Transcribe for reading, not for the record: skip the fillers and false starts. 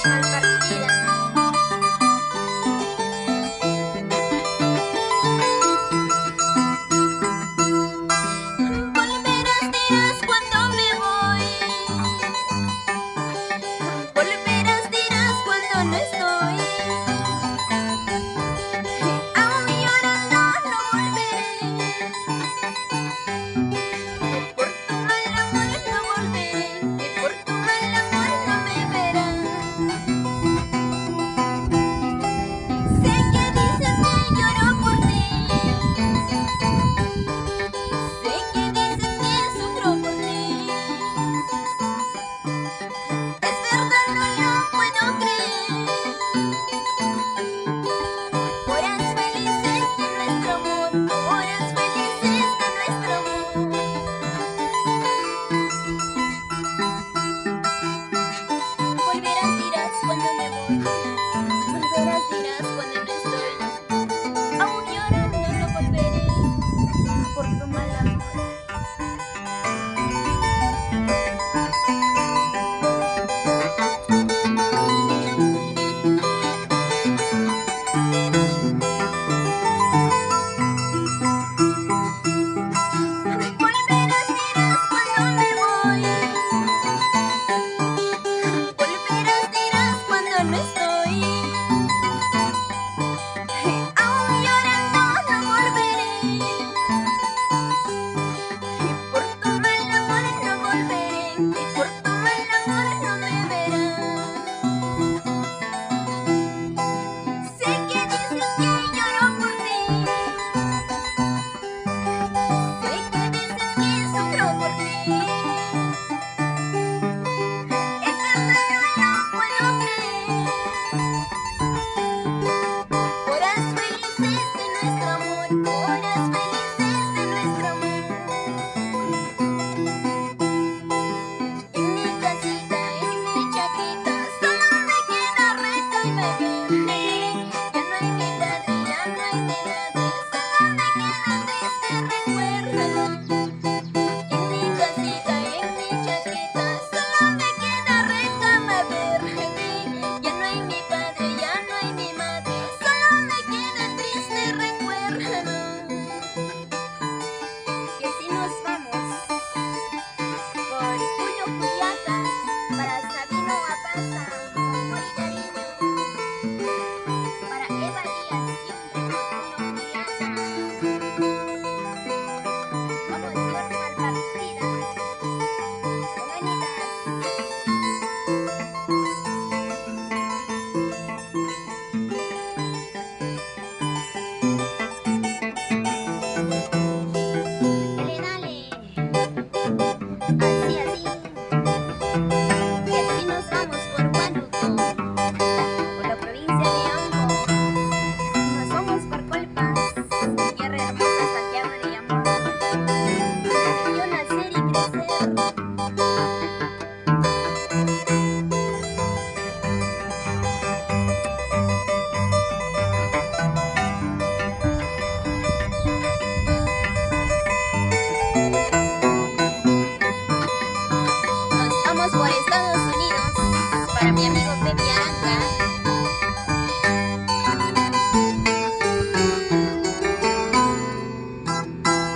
Malpartida. Volverás, dirás cuando me voy. Volverás, dirás cuando no estoy. Aún llorando no volveré. Por tu mal amor no volveré. Que por tu mal amor no me verás. Sé que dices que lloro por ti. Sé que dices que sufro por ti. Es verdad, no lo puedo creer. Horas felices de nuestro amor, horas felices de nuestro amor. Volverás, dirás cuando me voy. Volverás, dirás cuando no estoy. Aún llorando no volveré por tu mal amor. Volverás, dirás cuando me voy. Volverás, dirás cuando no estoy. Aún llorando no volveré. Por tu mal amor no volveré. Por tu mal amor no me verás. Sé que dices que lloro por ti. Sé que dices que sufro por ti. Es verdad, no lo puedo creer. Horas felices de nuestro amor, horas felices de nuestro amor. En mi casita, en mi chaquita, solo me queda reta y me verde. Ya no hay mi padre, ya no hay mi madre, solo me queda triste recuerdo. En mi casita, en mi chaquita, solo me queda retama verde. Ya no hay mi padre, ya no hay mi madre, solo me queda triste recuerdo. Y así nos vamos por Puno Juliaca, para Sabino Apaza, con amor y cariño. Para Eva Díaz, siempre por Puno Juliaca. Vamos por Malpartida, con ganitas. Dale, dale. Así, así. Y así nos vamos por Huánuco, por la provincia de Ambo. Nos vamos por Colpas, tierra hermosa, Santiago de Amor, donde me vio nacer y crecer. Nos vamos por Estados Unidos, para mi amigo Pepe Araya.